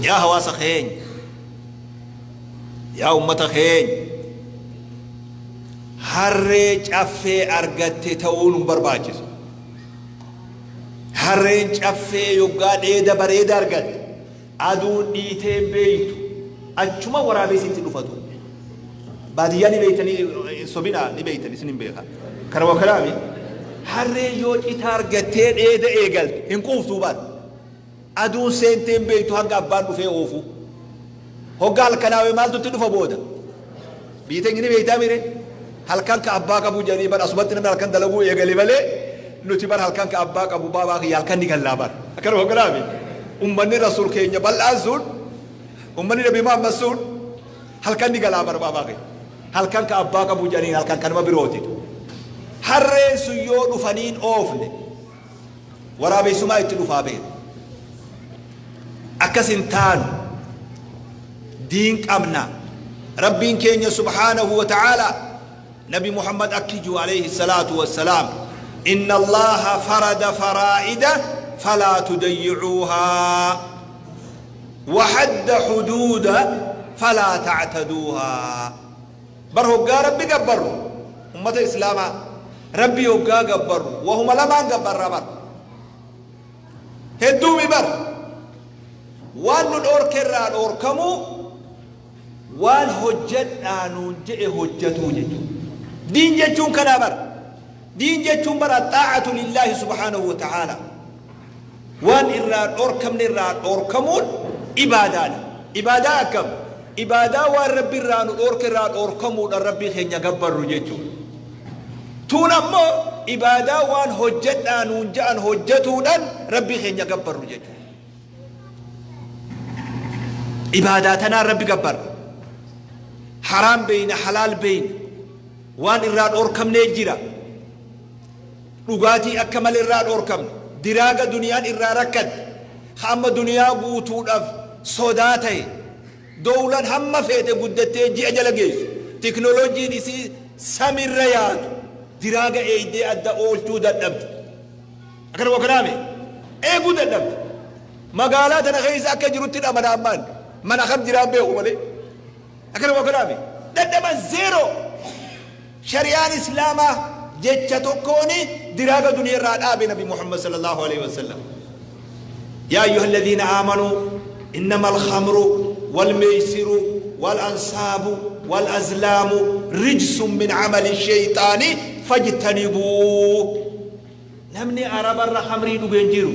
Yaa hawaasa keenya, yaa ummata keenya, harree caffee argatte ta'uu nun barbaachisu. Harreen caffee yoggaa dheeda bareeda argatte, aduun dhiitee hin beeytu, achuma waraabessi itti dhufatu. Baadiyyaa ni beeytanii, hin sobinaa, ni beeytan, isin hin beeka. Kana wakalaami. Harreen yoo cita argattee dheeda eegalte hin quuftuu baal. Aduun seentee hin beektu hanga abbaan dhufee oofu. Hogga halkanaawe maaltu itti dhufa booda? Biyyi teenya ni beektaa mire? Halkan ka abbaa qabu jedhanii bar asumatti namni halkan dalaguu eegale malee, nuti bar halkan ka abbaa qabu, baabaa kiyya, halkan ni gallaa bar. Akkana hogganaami. Ummanni Rasuul keenya bal'aan sun, ummanni Nabi Muhammad sun halkan ni galaa bar, baabaa kiyya. Halkan ka abbaa qabu jedhanii, halkan kanuma birooti. Harreen sun yoo dhufaniin oofne, waraabessumaa itti dhufaa beeku. Akkas hin taanu. Diin qabna. Rabbiin keenya subhaanahu wa ta'aalaa Nabi Muhammad akki jiru, alayhi salaatu wassalaam, inna Allaha farada faraa'ida falaa tudayyi'uuhaa wa hadda huduuda falaa ta'taduuhaa. Bar hoggaa Rabbi gabbarru, ummata Islaamaa, Rabbi hoggaa gabbarru wahuma lamaan gabbarra bar. Hedduumi bar. Waan nu dhoorke irraa dhoorkamuu, waan hojjadhaa nuun je'e hojjatuu jechuudha. Diin jechuun kanaa bar. Diin jechuun bar axxaa'atu lillaahi subhaanahu wa ta'aalaa. Waan irraa dhoorkamne irraa dhoorkamuun ibaadaadha. Ibaadaa akkam? Ibaadaa waan Rabbi irraa nu dhoorke irraa dhoorkamuudhaan Rabbii keenya gabbarru jechuudha. Tuun ammoo ibaadaa waan hojjadhaa nuun ja'an hojjatuudhaan Rabbii keenya gabbarru jechuudha. Ibaadaa tanaan Rabbi gabbarra. Haraam beeyna, halaal beeyna. Waan irraa dhoorkamnee jira. Dhugaatii akka malee irraa dhoorkamne. Diraaga duniyaan irraa rakkatte. Ka amma duniyaa guutuudhaaf sodaa tahe. Dowlan hamma feete guddattee ji'a jala geessu, Teknolojiin isii samirra yaatu, diraaga eeydee adda oolchuu dadhabde. Akkana moo akkanaa mee? Eeguu dadhabde. Magaalaa tana keessa akka jirutti amana ammaan. Mana kam jiraan beeku malee. Akkana moo akkanaa mee? Dadhaban, zero. Shari'aan Islaamaa jecha tokkooni diraaga duniya irraa dhaabe Nabi Muhammad sallallahu alaihi wasallam. Yaa ayyuha alladhiina aamanuu innama alkhamru wal meeysiru wal ansaabu wal azlaamu rijsun min amali sheyxaani fajtanibuu. Namni Araba irra khamrii dhuge hin jiru.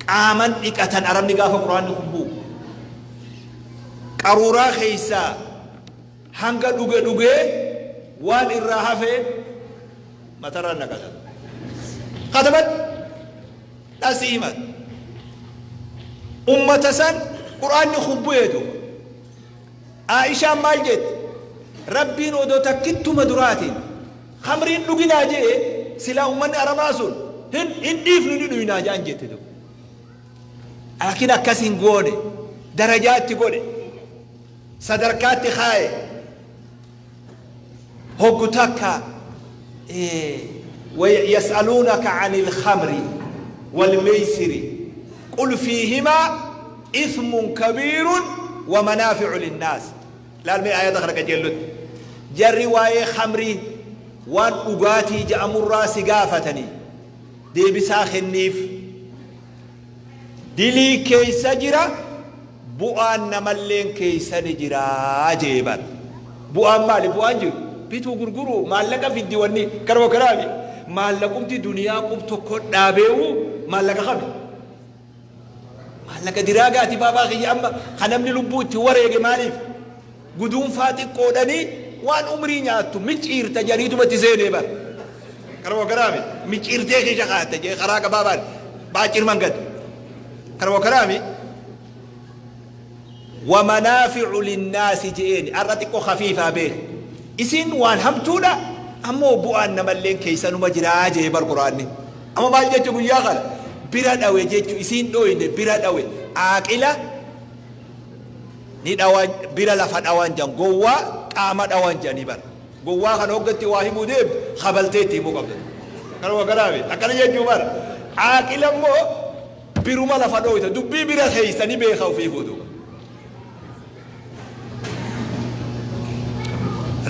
Qaaman dhiqatan Arabni gaafa Qur'aanni kun bu'u. Qaruuraa keessaa hanga dhuge dhugee waan irraa hafe matarra naqata. Kataban dhasii himan. Ummata san Qur'aanni kun bu'ee duuba. Aishaan maal jette? Rabbiin odoo takkituma duraatiin khamriin dhuginaa je'e, silaa ummanni Arabaa sun hin dhiifnu, ni dhuynaa je'an jette duuba. Laakiin akkas hin goone, darajaa itti godhe. Sadarkaatti kaaye. Hoggu takka yas'aluunaka anil khamri wal meysiri qul fiihimaa ithmun kabiirun wa manaafi'u linnaas. Laal mee aayata kana qajeellotti. Jarri waa'ee khamrii, waan dhugaatii ja'amurraa si gaafatanii, deebisaa kenniif. Dilii keeysa jira, bu'aan namalleen keeysa ni jira jee bar. Bu'aan maali? Bu'aan jiru bituu, gurguruu, maallaqa fiddi wanni kanuma kanaami. Maallaqumti duniyaa qub tokko dhaabeewu maallaqa kami? Maallaqa diraagaati, baabaa kiyya. Amma ka namni lubbuu itti wareege maaliif? Guduunfaa xiqqoodhanii waan umrii nyaattu micciirta jedhaniituma itti seenee bar. Kanuma kanaami micciirtee keessa kaa'atta jee karaa gabaabaan baacir mangad. Kanuma kanaami wamanaaficu linnaasi je'eeni har'a xiqqoo khafiifaa beek. Isiin waan hamtuudha, ammoo bu'aan namalleen keessanuma jiraa jee bar Quraanni. Amma maal jechu guyyaa kana bira dhawe jechu, isiin dhooyne bira dhawe, aaqila ni dhawan, bira lafa dhawan jan, gowwaa qaama dhawan janii bar. Gowwaa kana hoggatti waa himuu deemtu kabaltee itti himuu qabda. Kanuma kanaami akkana jechuu bar. Aaqila immoo Biruma lafa dhooyta dubbii bira keeysa ni beeka ufiifuu duuba.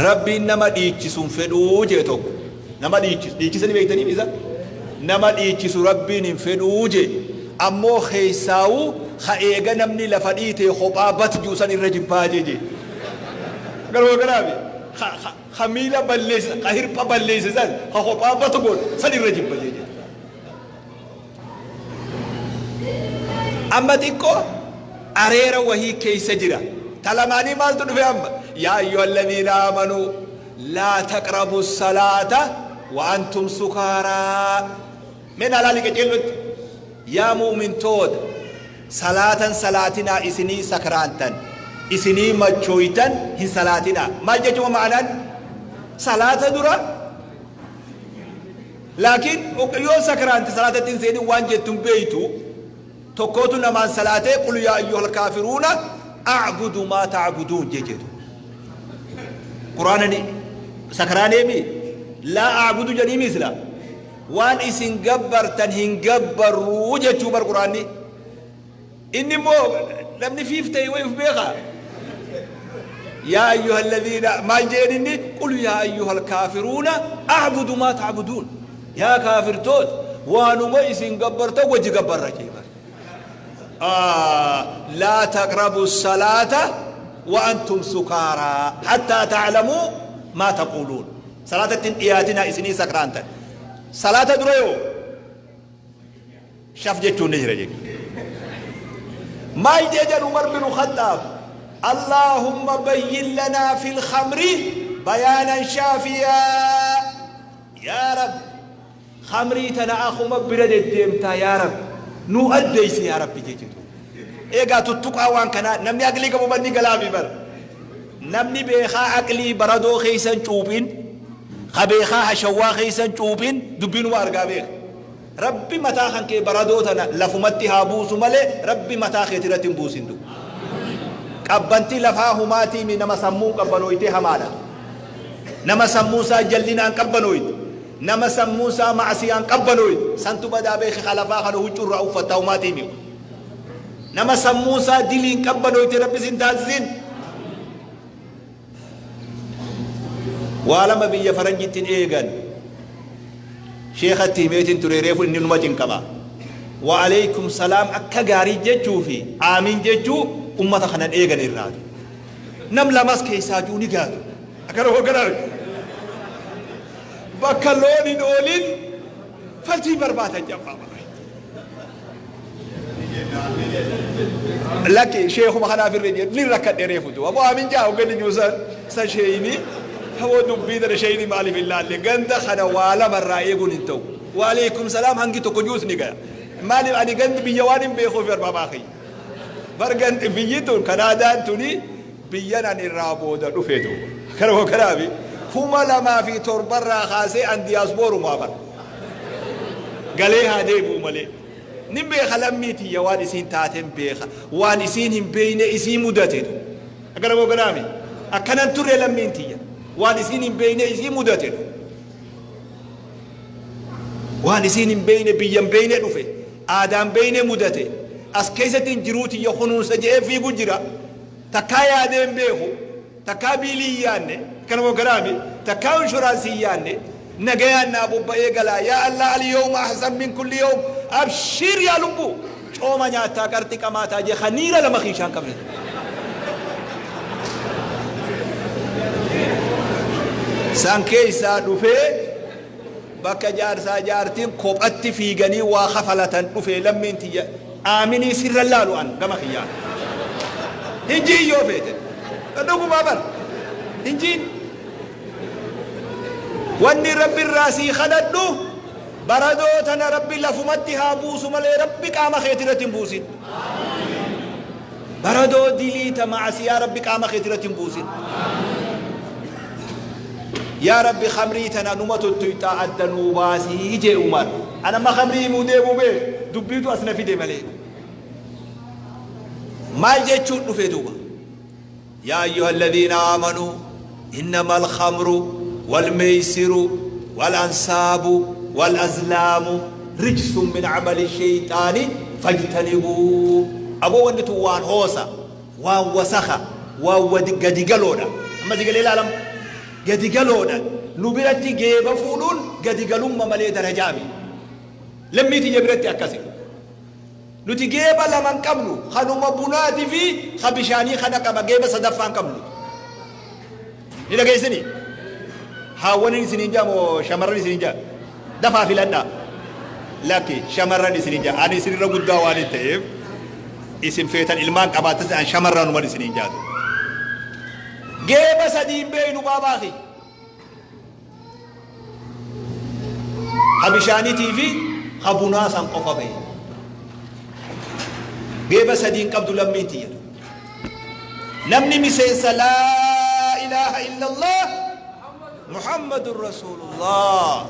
Rabbiin nama dhiichisu hin fedhuu jee tokko. Nama dhiichisu. Dhiichisa ni beektanii isa? Nama dhiichisu Rabbiin hin fedhuu jee. Ammoo keessaawuu ka eega namni lafa dhiitee kophaa bat ji'u san irra jibbaa jee jee. Garuma kanaafi ka ka ka miila balleesse ka hirpha balleesse san ka kophaa batu godhu san irra jibba jee jee. Amma xiqqoo areera wahii keeysa jira. Ta lamaanii maaltu dhufe amma? Yaa ayyuhalladhiina aamanuu laa taqrabu salaata wa antum sukaaraa. Mee naa laali qaceellotti. Yaa mu'mintoota salaatan salaatinaa isinii sakraantan isinii machooytan hin salaatinaa. Maal jechuma ma'anaan? Salaata dura Laakiin yoo sakraante salaatatti hin seenin waan jettu hin beeytu. Tokkootu namaan salaatee qul yaa ayyuhal kaafiruuna a'budu maa ta'buduun jee jedhu. Qur'aana ni sakraaneemi laa a'budu jedhii sila. Waan isin gabbartan hin gabbarruu jechuu bar Qur'aanni. Inni immoo namni fiif ta'e wayi uf beekaa? Yaa ayyuha alladhiina maal jeen inni qul yaa ayyuha alkaafiruuna a'budu maa ta'buduun yaa kaafirtoota waanuma isin gabbartan wajji gabbarra jee bar. Laa taqrabu salaata wa antum sukaaraa hattaa ta'lamuu maa taquuluun. Salaatatti hin dhiyaatinaa isinii sakraantan. Salaata dura yoo Shaf jechuun ni jira jechuudha. Maal jee jedhu Umar bin Khaxxaab Allaahumma bayyin lanaa fil khamri bayaanan shaafiyaa yaa Rabbi khamrii tana akuma bira deddeemtaa yaa Rabbi nuu addeessi yaa Rabbi jee jedhu. Eegaa tuttuqaa waan kanaa namni aqlii qabu banni galaafi bara. Namni beekaa aqlii baradoo keessa hin cuuphin ka beekaa hashawwaa keessa hin cuuphin dubbiinuma argaa beeka. Rabbi mataa kan kee baradoo tana lafumatti haa buusu malee Rabbi mataa keetirratti hin buusin du. Qabbanti lafaa humaatiimi nama sammuun qabbanooytee hamaadha. Nama sammuun isaa jallinaan qabbanooyte. Nama sammuun isaa ma'asiyaan qabbanooyte. Santu badaa beeki ka lafaa kana huccuu irraa uffattaa humaatiimi. Nama sammuun isaa diliin qabbanooyte Rabbi sin taasisin. Waa lama biyya faranjitti hin eegan. Sheekatti himeetiin ture reefu inni numa cinqama. Wa aleykum salaam akka gaarii jechuu fi aamiin jechuu ummata kanan eegan irraatu. Nam lamas keessaa juu ni gaatu. Akkana hogganaa bakka loon hin oolin faltii barbaadan jabbaa. Lakki sheekuma kanaaf irra jedhu ni rakkadhe reefu tu. Aboo amin jaa hogganni jiru san san sheeyini aboo dubbii tana sheeyini maaliif hin laalle ganda kana waa lama irraa eeguun hin ta'u. Waaleykum salaam hangi tokko juus ni gaya. Maaliif ani gandi biyya waan hin beekuuf arbabaa kiyya. Bar gandi biyyi tun Kanaadaan tuni biyyan ani irraa booda dhufe duuba. Kana hogganaafi 2007 irraa kaasee an diyaaspoorumaa bara. Galee haa deebi'u malee. Nin beeka lammii tiyya waan isiin taaten beeka. Waan isiin hin beeyne isii mudate du. Akkana moo ganaami? Akkanan turre lammiin tiyya. Waan isiin hin beeyne isii mudate du. Waan isiin hin beeyne biyya hin beeyne dhufe. Aadaa hin beeyne mudate. As keessatti hin jiruu tiyya kunuunsa je'ee fiigu jira. Takkaa yaadee hin beeku. Takkaa biilii hin yaanne, akkana moo garaami, takkaa inshuraansii hin yaanne, nagayaan naa bobba'ee galaa, yaa Allah al-yawma ahsan min kulli yawm, abshiir yaa lubbuu, cooma nyaattaa qarxi qamaataa jee ka niira lama kiishaa hin qabne. San keessaa dhufee bakka jaarsaa jaartiin kophatti fiiganii waa kafalatan dhufee lammiin tiyya aaminii sirra laalu an gama kiyyaan. Hin jiin yoo feete. Dhugumaa bar. Hin jiin. Wanni Rabbi irraa sii kadhadhu baradoo tana Rabbi lafumatti haa buusu malee Rabbi qaama keetirratti hin buusin. Baradoo dilii ta ma'asiyaa Rabbi qaama keetirratti hin buusin. Yaa Rabbi khamrii tana numa tuttuyxaa adda nuu baasii jee Umar. An amma khamrii himuu deemuu beek dubbiitu as na fide malee. Maal jechuun dhufe duuba? Yaa ayyuhalladhiina aamanuu innamal khamru wal meeysiru wal ansaabu wal azlaamu rijsun min amali sheyxaani Fajtanibuu. Aboo wanni tun waan hoosa, waan wasakha, waan wadi gadi galoodha. Amma si galee ilaalam. Gadi galoodha. Nu biratti geeba fuudhuun gadi galumma malee darajaa miti. Lammii tiyya biratti akkasi. Nuti geeba lama hin qabnu. Kanuma bunaati fi ka bishaanii kana qaba, geeba sadaffaa hin qabnu. Ni dhageessini? Haawwanin isiniin jaa moo shamarran isiniin jaa? Dafaa filadhaa. Lakki, shamarran isiniin jaa. Ani isinirra guddaa waan hin ta'eef isin feetan ilmaan qabaattas an shamarranuman isiniin jaatu. Geeba sadii hin beeynu baabaa kiyya. Ka bishaanitii fi ka bunaa san qofa beeyna. Geeba sadii hin qabdu lammiin tiyya. Namni miseensa laa ilaaha illallah Muhammadun Rasuulullah.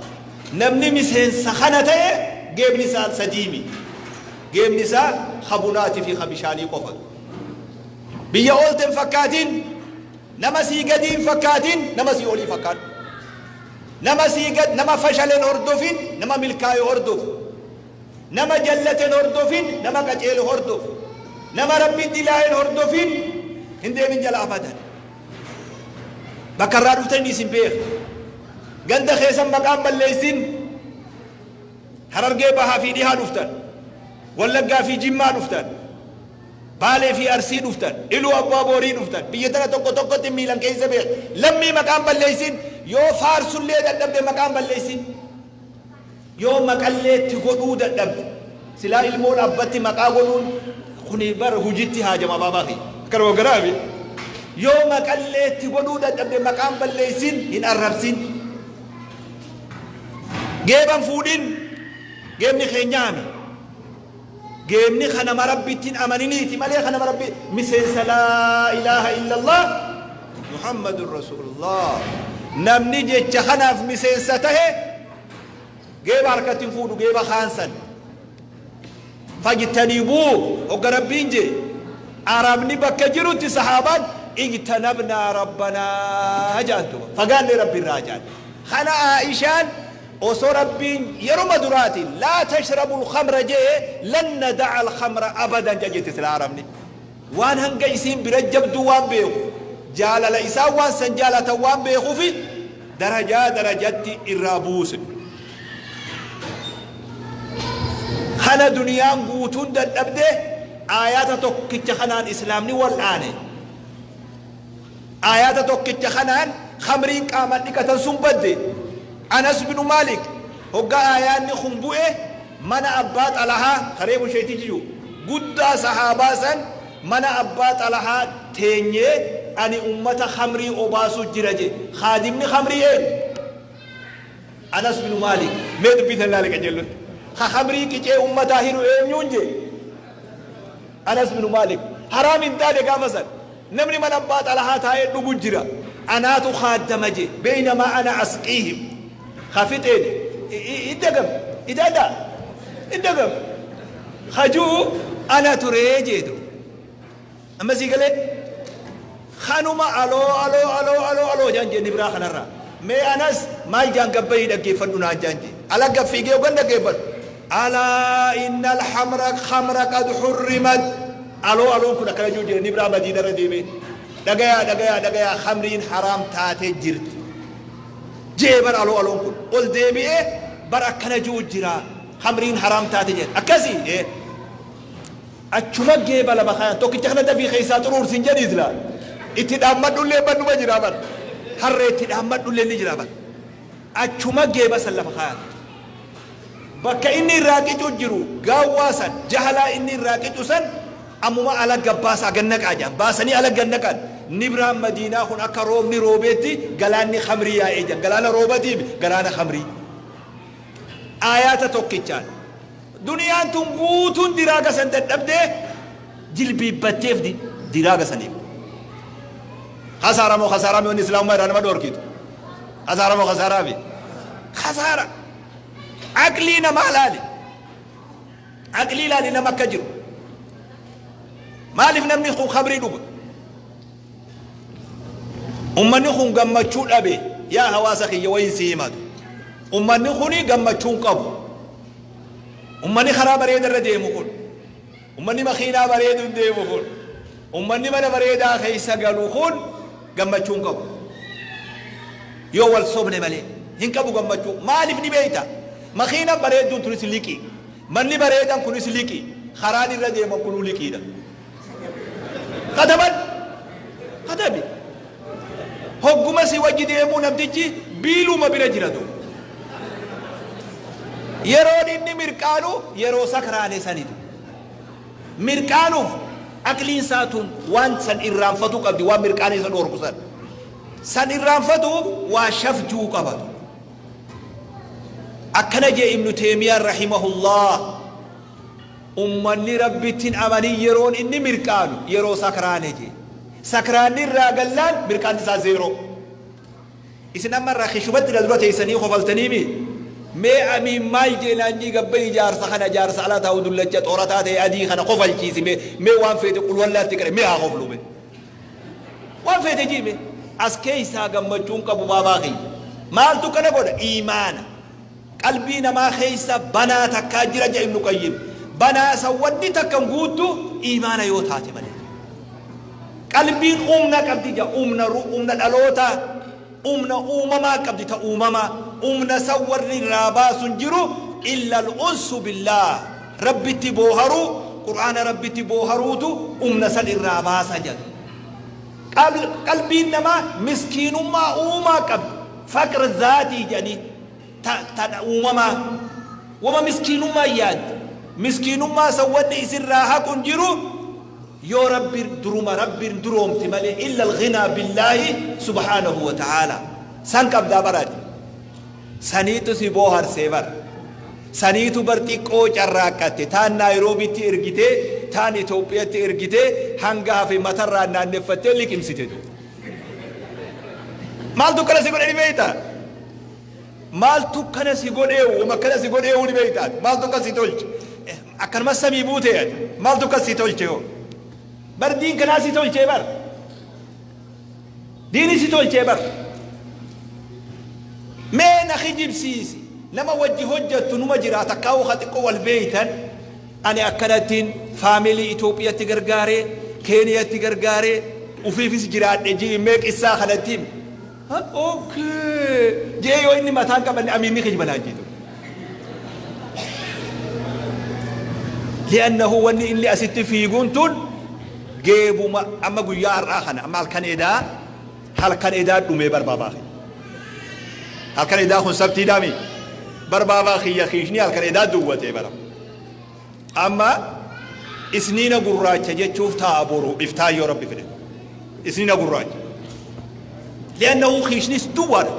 Namni miseensa kana ta'e geebni isaa sadiimi. Geebni isaa ka bunaatii fi ka bishaanii qofa. Biyya oolte hin fakkaatin. Nama sii gadii hin fakkaatin, nama sii olii fakkaadhu. Nama sii gad, nama fashale hin hordofin, nama milkaaye hordofi. Nama jallate hin hordofin, nama qaceele hordofi. Nama Rabbi dilaaye hin hordofin, hin deemin jala abadan. Bakka irraa dhuftan isin beeka. Ganda keessan maqaan balleessin. Harargee Bahaa fi Dhihaa dhuftan. Wallaggaa fi Jimmaa dhuftan. Baalee fi Arsii dhuftan, Iluu Abbaa Boorii dhuftan, biyya tana tokko tokkotti miilan keessa beeka. Lammii maqaan balleessin, yoo faarsullee dadhabde maqaan balleessin. Yoo maqallee itti godhuu dadhabde, silaa ilmoon abbatti maqaa godhuun kuni bar hujitti haajama baabaa kiyya. Akkanuma garaafi. Yoo maqallee itti godhuu dadhabde maqaan balleessin, hin arrabsin. Geeban fuudhin, geebni keenyaami. Geebni ka nama Rabbitti hin amaniniiti malee ka nama Rabbi miseensa laa ilaaha illallah Muhammadun Rasuulullah. Namni jecha kanaaf miseensa tahe geeba harkatti hin fuudhu, geeba kaansan. Fajtanibuu hogga Rabbiin jee Arabni bakka jirutti sahaabaan ijtanabnaa rabbanaa ja'an, duuba fagaanne Rabbi irraa ja'an. Kana Aishaan Osoo Rabbiin yeruma duraati laa tashrabul khamra je'e lan nada'al khamra abadan je'a jette silaa Arabni. Waan hanga isiin bira jabduu waan beeku, jaalala isaan waan san jaalatan waan beekufi darajaa darajatti irraa buuse. Kana duniyaan guutuun dadhabde aayaata tokkicha kanaan islaamni wal'aane. Aayaata tokkicha kanaan khamriin qaaman dhiqatan sun badde. Anas binu Maalik hoggaa aayaanni kun bu'e mana Abbaa Xalahaa ka reefu sheeytichi jiru guddaa sahaabaa san mana Abbaa Xalahaa teenyee ani ummata khamrii obaasu jira je. Khaadimni khamrii eenyu? Anas binu Maalik. Mee dubbii tana laali qajeellotti. Ka khamrii qicee ummataa hiru eenyuun je? Anas binu Maalik. Haraam hin taane gaafa san. Namni mana abbaa Xalahaa taa'ee dhugu jira. Anaatu khaaddama je. Beeynamaa ana asqiihim. Ka fixeen iddagam idada iddagam. Ka ju'u ana turee jee duuba. Amma sii galee? Kanuma aloo aloo aloo aloo aloo jaan jee nibraa kanarraa. Mee Anas maal jaan gabbayii dhaggeeffadhu naan jaan jee. Ala gad fiigee hoggan dhaggeeffadhu. Alaa innal hamra khamra qad hurrimat. Aloo aloon kun akkana jiru jira nibraa madiinarra deemee. Dhagayaa dhagayaa dhagayaa khamriin haraam taatee jirti. Jee bar aloo aloon kun. Ol deebi'ee bar akkana jiru jira. Khamriin haraam taate jedhe. Akkasii ee. Achuma geeba lama kayan. Tokkicha kana dafii keessaa xuruursi hin jedhii silaa. Itti dhaammadhullee bannuma jira bar. Harree itti dhaammadhullee ni jira bar. Achuma geeba san lafa kayan. Bakka inni irraa qicu jiru gaawwaa san jahalaa inni irraa qicu san ammuma ala gad baasaa gad naqaa jedhan. Baasanii ala gad naqan. Nibraan Madiinaa kun akka roobni roobeetti galaanni khamrii yaa'ee jedhan. Galaana roobatiimi galaana khamrii. Aayaata tokkichaan. Duniyaan tun guutuun diraaga san dadhabdee jilbiibbatteef diraaga saniif. Kasaara moo kasaaraa mi wanni islaamummaa irraa nama dhoorkitu? Kasaara moo kasaaraa mi? Kasaara. Aqlii namaa laali. Aqlii laali nama akka jiru. Maaliif namni kun khamrii dhuga? Ummanni kun gammachuu dhabe. Yaa hawaasa kiyya wayiin si himatu. Ummanni kuni gammachuu hin qabu. Ummanni karaa bareeda irra deemu kun. Ummanni makiinaa bareeduun deemu kun, ummanni mana bareedaa keessa galu kun gammachuu hin qabu. Yoo wal sobne malee hin qabu gammachuu. Maaliif ni beekta? Makiinaan bareedduun tunis liqii. Manni bareedan kunis liqii. Karaan irra deeman kunuu liqiidha. Kataban katabi. Hogguma si wajji deemuu namtichi biiluma bira jira duuba. Yeroon inni mirqaanu yeroo sakraane sanitu. Mirqaanuuf aqliin isaa tun waan san irraanfatuu qabdi, waan mirqaana isa dhoorku san. San irraanfatuuf waa shafjuu qabatu. Akkana jee Ibnu Teeymiyaan rahimahullah, Ummanni Rabbitti hin amanin yeroon inni mirqaanu yeroo sakraane jee. Sakraanni irraa gallaan mirqaanni isaa zeeroo. Isin amma irraa kishumatti na dura teessanii kofaltaniimii? Mee Amiin maal jee naan jii gabbayi jaarsa kana, jaarsa ala taa'u dullacha xoorataa ta'e adii kana kofalchiisi mee, mee waan feete qulwallaatti qari mee haa koflu mee. Waan feete jii mee. As keessaa gammachuun qabu baabaa kiyya. Maaltu kana godha? Iimaana. Qalbii namaa keessa banaa takkaa jira jedha Ibnu Qayyim. Banaa san wanni takka hin guuttu iimaana yoo taate malee. Qalbiin umna qabdi jedha. Umna umna dhalootaa, umna uumamaa qabdi ta uumamaa. Umna san warri irraa baasu hin jiru illa al-unsu billaah. Rabbitti booharuu, Qur'aana Rabbitti booharuutu umna san irraa baasa jedha. Qalbiin namaa miskiinummaa uumaa qabdi. Faqr zaatii jedhanii. Ta ta uumamaa. Wama miskiinummaa yaaddi. Miskiinummaa san wanni isirraa haqu hin jiru yoo Rabbi duruma Rabbiin duroomte malee, illa al-ghinaa billaahi subhaanahu wa ta'aalaa. San qabdaa bar ati. Saniitu si booharsee bar. Saniitu bar xiqqoo carraaqqatte. Taan Naayiroobitti ergitee, taan Itoophiyatti ergitee, hanga hafe matarraan naanneffattee liqimsite duuba. Maaltu akkana si godhe ni beektaa? Maaltu akkana si godheewu? Wama akkana si godheewu ni beektaa ati? Maaltu akkas si tolche? Akkanuma samii buutee ati? Maaltu akkas si tolche hoo? Bar diin kanaa si tolchee bar. Diini si tolchee bar. Mee na kijibsiisi. Nama wajji hojjattu numa jira, takkaa'uu ka xiqqoo wal beeytan. Ani akkanattiin faamilii Itoophiyatti gargaaree, Keeniyatti gargaaree, ufiifis jiraadhe ji'i mee qissaa kanatti himi. Okay je'ee yoo inni mataan qabanne amiin ni kijiba naan jeetu. Li'annahu wanni inni asitti fiiguun tun geebuma amma guyyaa har'aa kana, amma halkan edaa, halkan edaa dhumee barbaabaa kiyya. Halkan edaa kun sabtiidhaami, barbaabaa kiyya kiishni halkan edaa duwwatee bara. Amma isniina gurraacha jechuuf taa'a boru iftaan yoo Rabbi fedhe. Isniina gurraacha. Li'annahu kiishnis duwwaadha.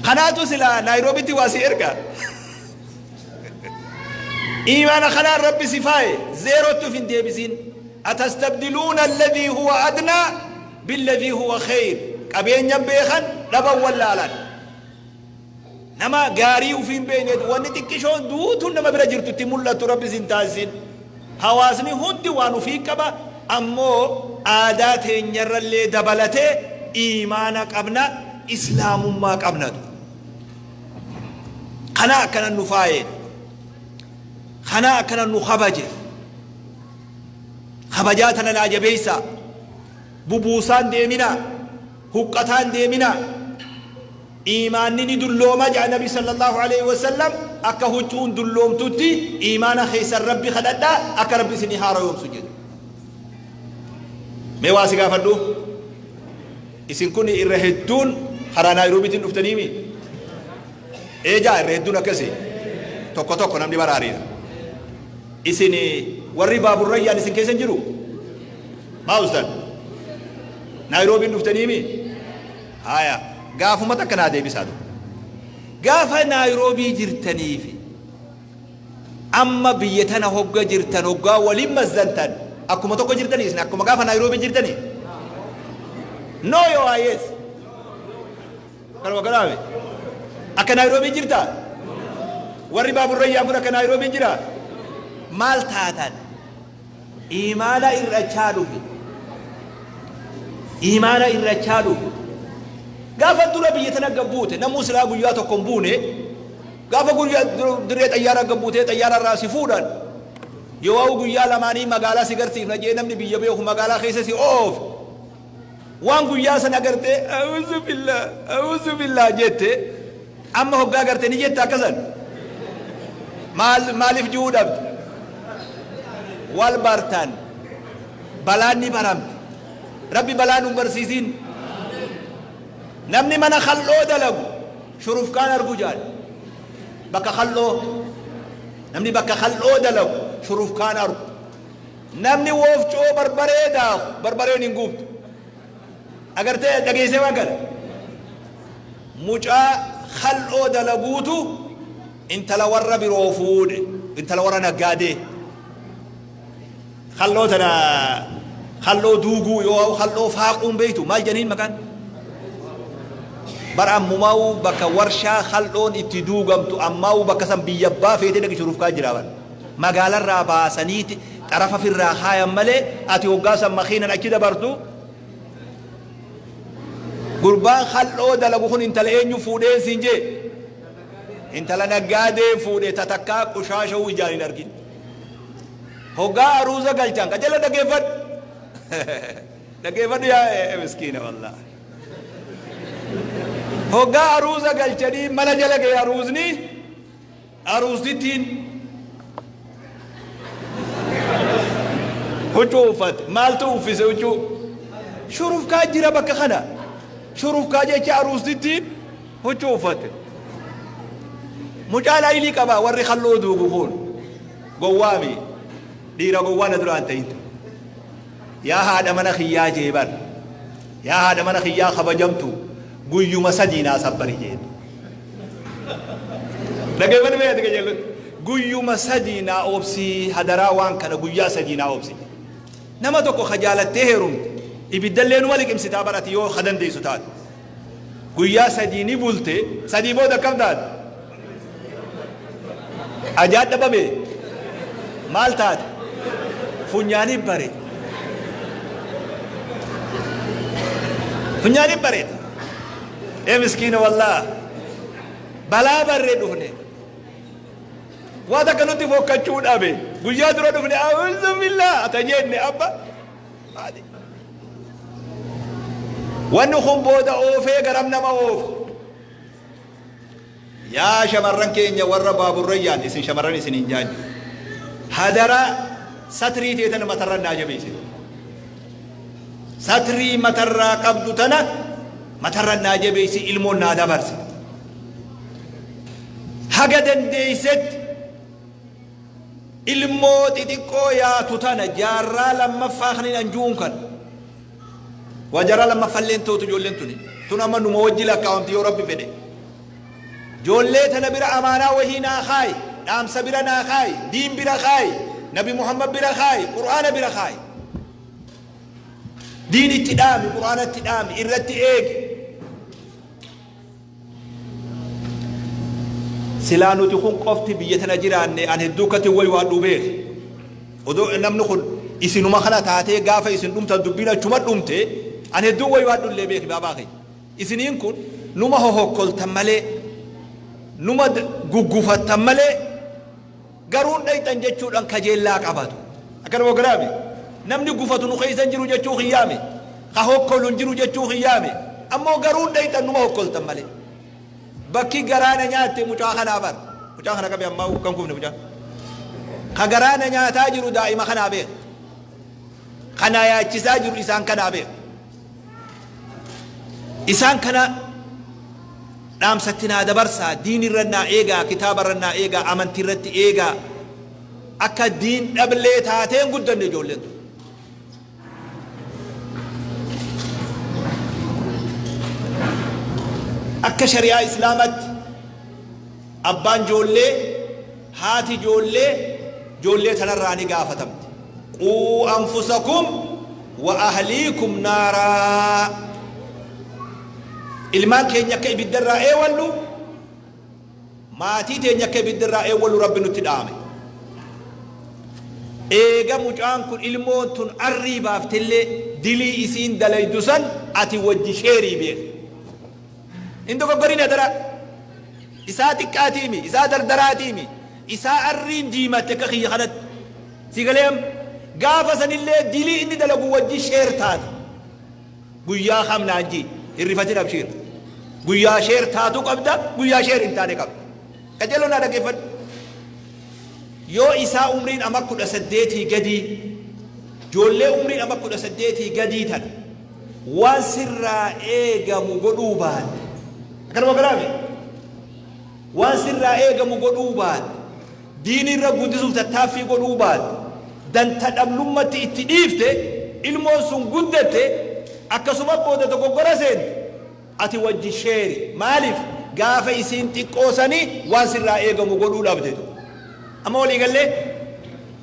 Kanaatu silaa Naayiroobitti waa si erga. Iimaana kanaan Rabbi si faaye, zeerootti of hin deebisin. Atastabdiluuna alladhii huwa adnaa billadhii huwa khayr. Qabeenyan beekan, dhaban wallaalan. Nama gaarii ufii hin beekneetu wanni xiqqishoon duutuun nama bira jirtu itti mul'attu Rabbi sin taasisin. Hawaasni hundi waan ufii qaba, ammoo aadaa teenyarrallee dabalatee iimaana qabna, islaamummaa qabnatu. Kana akkana nu faaye. Kana akkana nu kabaje. Kabajaa tana naa jabeessaa. Bubuusaan deeminaa. Huqqataan deeminaa. Iimaanni ni dullooma jedha Nabi sallallaahu aleyhi wa sallam, akka huccuun dulloomtutti iimaana keessan Rabbi kadhadhaa akka Rabbi isinii haarayoomsu jedhe. Mee waa si gaafadhu, isin kun irra hedduun karaa Naayiroobiitiin dhuftaniimi? Ee jaa, irra hedduun akkasi, tokko tokko namni baraariidha. Isin warri baaburrayyaan isin keessa hin jiru? Maa ustan? Naayiroobiin dhuftaniimi? Haya, gaafuma takka naa deebisaa duuba. Gaafa Naayiroobii jirtanii fi amma biyya tana hogga jirtan hoggaa waliin mazzantan akkuma tokko jirtanii isin, akkuma gaafa Naayiroobii jirtanii? No yoo haa yes. Kanuma kanaame. Akka Naayiroobii jirtaa? Warri baaburrayyaan kun akka Naayiroobii jiraa? Maal taatan? Iimaana ir'achaa dhufe. Iimaana ir'achaa dhufe. Gaafa dura biyya tana gad buute, namuu silaa guyyaa tokko hin buune, gaafa guyyaa dirree xayyaaraa gad buutee xayyaara irraa si fuudhan, Yoo guyyaa lamaanii magaalaa si garsiifna jee namni biyya beeku magaalaa keessa si oofe, waan guyyaa sana agartee a'uuzu billah a'uuzu billah jette, amma hoggaa garte ni jetta akkasan? Maal maaliif ji'uu dhabde? Wal bartan, balaan ni baramte. Rabbi balaa nun barsiisin. Namni mana khalloo dalagu shurufkaan argu jaal. Bakka khalloo, namni bakka khalloo dalagu shurufkaan argu. Namni woofcoo barbaree daaku barbareen hin guubtu. Agartee dhageessee waan kana? Mucaa khalloo dalaguutu intala warra biroo fuudhe, intala warra naggaadee. Khalloo tana, khalloo duuguu yoo khalloo faaquun beektu, maal jedhaniin maqaan? Bara ammumaa'uu bakka warshaa khal'oon itti duugamtu, ammaa'uu bakka san biyya abbaa feetee dhaqi, shurufkaa jira bar. Magaalarraa baasaniiti xarafa firraa kaayan malee, ati hoggaa san makiinan achi dabartu. Gurbaan khal'oo dalagu kun intala eenyu fuudheen siin jee? Intala naggaadee fuudhe, ta takkaa qushaasha'uu ijaan hin argin. Hoggaa aruuza galchan qajala dhageeffadhu. Dhageeffadhu yaa miskiina wallah. Hoggaa aruuza galchanii mana jala ga'e, aruuzni aruustittiin huccuu uffatte. Maaltu uffise huccuu? Shurufkaa jira bakka kana. Shurufkaa jecha aruustittiin huccuu uffatte. Mucaan aylii qaba. Warri kalloo duugu kun gowwaami, dhiira gowwaa na duraan ta'in. Yaa haadha mana kiyyaa jee bar, yaa haadha mana kiyyaa kabajamtu, guyyuma 3 naa sabbari jeen. Dhageeffadhu mee ati qajeellotti. Guyyuma 3 naa obsii hadaraa, waan kana guyyaa 3 naa obsi. Nama tokko ka jaalattee heerumte ibiddallee numa liqimsitaa bar ati, yoo ka dandeessu taate. Guyyaa 3 ni bulte, 3 booda akkam taate? Ajaa dhabame, maal taate? Funyaanii bare. Funyaanii bareeda. Ee miskiina wallaa, balaa barree dhufne. Waan takka nutti fokkachuu dhabe. Guyyaa dura dhufne a'uuzu billaa ata jenne, abba maali? Wanni kun booda oofee garam nama oofa. Yaa shamarran keenya warra baaburrayyaan, isin shamarran isin hin jaanyu. Hadara satrii tee tana matarran naa jabeessite. Satrii matarraa qabdu tana matarran naa jabeessi, ilmoon naa dabarsi. Haga dandeessetti ilmoo xixiqqoo yaatu tana jaarraa lammaffaa kan hin anju'uun kan. Waa jaarraa lammaffalleen tootu ijoolleen tuni. Tun amma numa wajji lakkaawamti yoo Rabbi fedhe. Ijoollee tana bira amaanaa wahii naa kaayi, dhaamsa bira naa kaayi, diin bira kaayi, Nabi Muhammad bira kaayi, Qur'aana bira kaayi. Diin itti dhaami, Qur'aana itti dhaami, irratti eegi. Silaa nuti kun qofti biyya tana jiraanne, an hedduu akkatti way waadhuu beeki. Odoo namni kun isinuma kana taatee, gaafa isin dhumtan dubbiin achuma dhumte, an hedduu way waadhullee beeki baabaa kiyya. Isiniin kun numa hohokkoltan malee, numa guggufattan malee, garuun dhayxan jechuudhaan kajeellaa qabatu. Akkanuma garaami. Namni gufatu nu keessa hin jiru jechuu kiyyaami. Ka hokkolu hin jiru jechuu kiyyaami. Ammoo garuun dhayxan, numa hokkoltan malee. Bakki garaa na nyaatte mucaa kanaa bar. Mucaa kana qabe, ammaa kan kufne mucaa. Ka garaa na nyaataa jiru daa'ima kanaa beeka. Ka na yaachisaa jiru isaan kanaa beeka. Isaan kana dhaamsatti naa dabarsaa, diin irra naa eegaa, kitaaba irra naa eegaa, amantii irratti eegaa. Akka diin dhablee taateen guddanne ijoolleen tun. Akka shari'aa Islaamatti abbaan ijoollee, haati ijoollee, ijoollee tanarraa ni gaafatamti. Quu anfusakum wa ahliikum naaraa. Ilmaan keenya akka ibiddarraa eewallu, maatii teenya akka ibiddarraa eewwallu Rabbi nutti dhaame. Eega mucaan kun, ilmoon tun arrii baaftellee, dilii isiin dalaydu san ati wajji sheerii beeki. Hin dogoggorin adaraa. Isaa xiqqaatiimi, isaa dardaraatiimi, isaa arriin diimatte akka kiyya kanatti. Si galee amma? Gaafa sanillee dilii inni dalagu wajji share taata. Guyyaa kam naan jii? Hin rifatin abshiir. Guyyaa share taatu qabda, guyyaa share hin taane qabda. Qajeeloo naa dhaggeeffadhu. Yoo isaa umriin ama 18 gadii, joollee umriin ama 18 gadii tana waan sirraa eegamu godhuu baatte. Akkanuma biraami? Waan sirraa eegamu godhuu baatte. Diinii irra guddisuuf tattaaffii godhuu baatte, danta dhablummatti itti dhiifte, ilmoon sun guddatte, akkasuma booda dogoggora seente, ati wajji sheeri. Maaliif? Gaafa isiin xiqqoo sani waan sirraa eegamu godhuu dhabde. Amma walii gallee?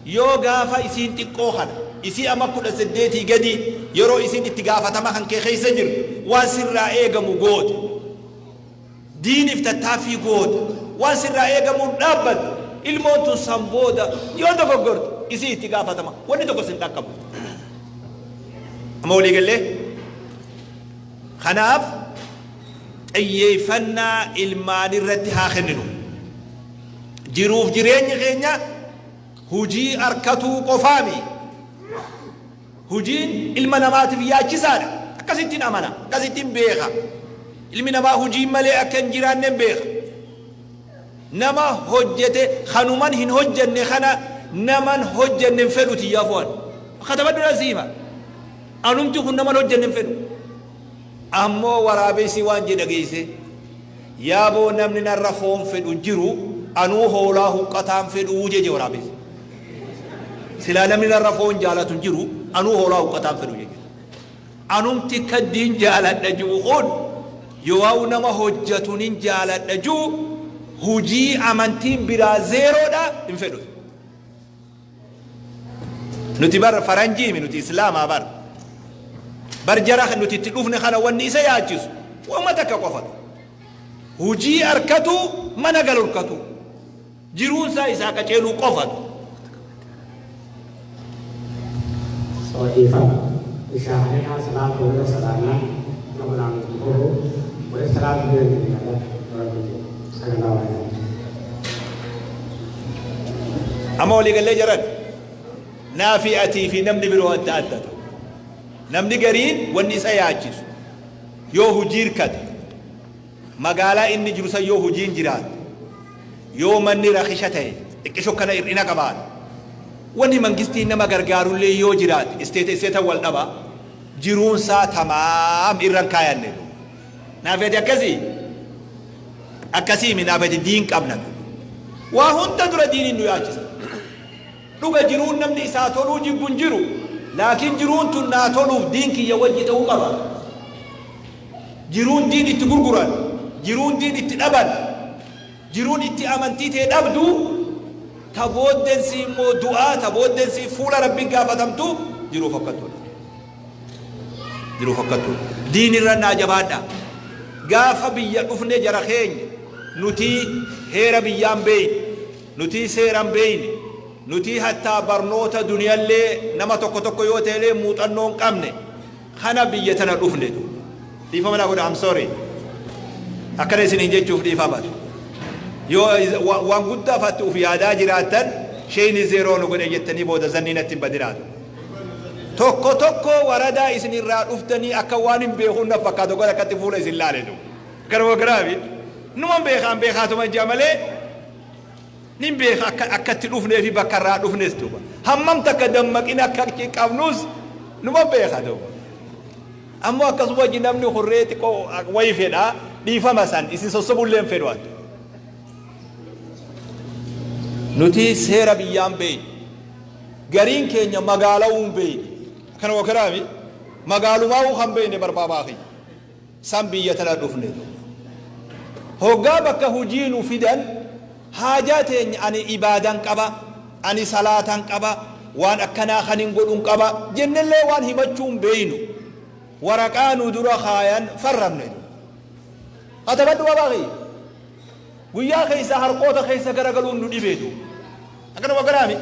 Yoo gaafa isiin xiqqoo kana, isii ama 18 gadii, yeroo isiin itti gaafatama kan kee keessa jirtu, waan sirraa eegamu goote. Diiniif tattaaffii goote, waan sirraa eegamuun dhaabbatte, ilmoon tun san booda yoo dogoggorte isii itti gaafatama, wanni tokko sin dhaqqabu. Amma walii gallee? Kanaaf xiyyeeffannaa ilmaanirratti haa kenninu. Jiruuf jireenyi keenya hujii arkatuu qofaami. Hujiin ilma namaatiif yaachisaadha. Akkasittiin amana. Akkasittiin beeka. Ilmi namaa hujiin malee akka hin jiraanne beeka. Nama hojjete kanuman hin hojjenne kana naman hojjenne hin fedhu tiyyaaf waan. Katabadhu nan si hima. Anumti kun naman hojjenne hin fedhu. Ammoo waraabessi waan jedha geesse. Yaaboo namni narra foon fedhu hin jiru anuu hoolaa huqqataan fedhuu jeje waraabessi. Silaa namni narra foon jaalatu hin jiru, anuu hoolaa huqqataan fedhu jechuudha. Anumti kaddiin jaaladha ji'u kun yoo'au nama hojjatunin jaaladha ji'u hujii amantiin biraa zeeroodha hin fedhu. Nuti bar faranjiimi nuti islaamaa bar. Bar jara nuti itti dhufne kana wanni isa yaachisu wama takka qofa. Hujii arkatu mana galurkatu. Jiruun isaa isaa qaceeluu qofa. So dhiifama. Ishaa'ina salaata wala salaannaa nama naan dhufu wala salaatu bira hin rabbi sagantaa waan. Amma walii gallee jiran naa fi atii fi namni biroo adda adda ta'u. Namni gariin wanni isa yaachisu yoo hujii hirkate Magaalaa inni jiru san yoo hujiin jiraatte, yoo manni rakisha tahe, xiqqisho kana hir'ina qabaate, wanni mangistiin nama gargaarullee yoo jiraate, isteeta isteetan wal dhaba, jiruun isaa tamaam irra hin kaayanne duuba. Naaf ati akkasii? Akkasiimi naaf ati diin qabna duuba. Waa hunda dura diiniin nu yaachisa. Dhuga jiruun namni isaa toluu jibbu hin jiru, laakiin jiruun tun naa toluuf diin kiyya wajji ta'uu qaba. Jiruun diin itti gurguran, jiruun diin itti dhaban, jiruun itti amantii tee dhabdu, ta boodden sii immoo du'aa, ta boodden sii fuula Rabbiin gaafatamtu jiruu fokkattuudha. Jiruu fokkattuudha. Diin irra naa jabaadha. Gaafa biyya dhufne jara keenya nuti heera biyyaan beeyne, nuti seeran beeyne, nuti hattaa barnoota duniyallee nama tokko tokko yoo ta'ellee muuxannoo hin qabne. Kana biyya tana dhufne duuba. Dhiifama naa godha I'm sorry. Akkana isiniin jechuuf dhiifama. Yoo waan guddaa faatti uf yaadaa jiraattan sheeyni zeeroo nu godhe jettanii booda zannii natti hin badinaa. Tokko tokko waradaa isin irraa dhuftanii akka waan hin beekuun na fakkaatu gara akkatti fuula isin laale duuba. Garuma garaafi numan beekaan beekaatuma jaa malee Nin beeka akka akka itti dhufnee fi bakka irraa dhufnes duuba. Hammam takka dammaqina akka achi qabnus numa beeka duuba. Ammoo akkasuma wajji namni hurree xiqqoo wayi fedha dhiifama san isin sossobullee hin fedhu adda. Nuti seera biyyaan beeynu. Gariin keenya magaalawuu hin beeyne. Akkana wakiraami magaalumaawuu kan beeyne barbaabaa kiyya. San biyya tana dhufne duuba. Hoggaa bakka hujii nu fidan haajaa teenya ani ibaadan qaba, ani salaatan qaba, waan akkanaa kanin godhun qaba jennellee waan himachuu hin beeynu. Waraqaa nu dura kaayan farramne duuba. Katabadhu babaa kiyya. Guyyaa keessa harqoota keessa garagaluun nu dhibee duuba. Akkanuma garaami.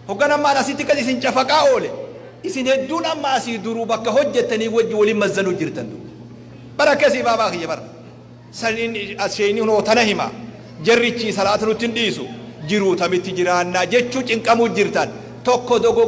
Hoggan amma an asitti kan isin cafaqaa oole. Isin hedduun amma asii duruu bakka hojjettanii wajji waliin mazzanuu jirtan duuba. Bara akkasii baabaa kiyya bara. Saniin as sheeyni hunoo tana hima. Jarrichi salaata nutti hin dhiisu. Jiruu tamitti jiraannaa jechuu cinqamuu jirtan. Tokko dogo.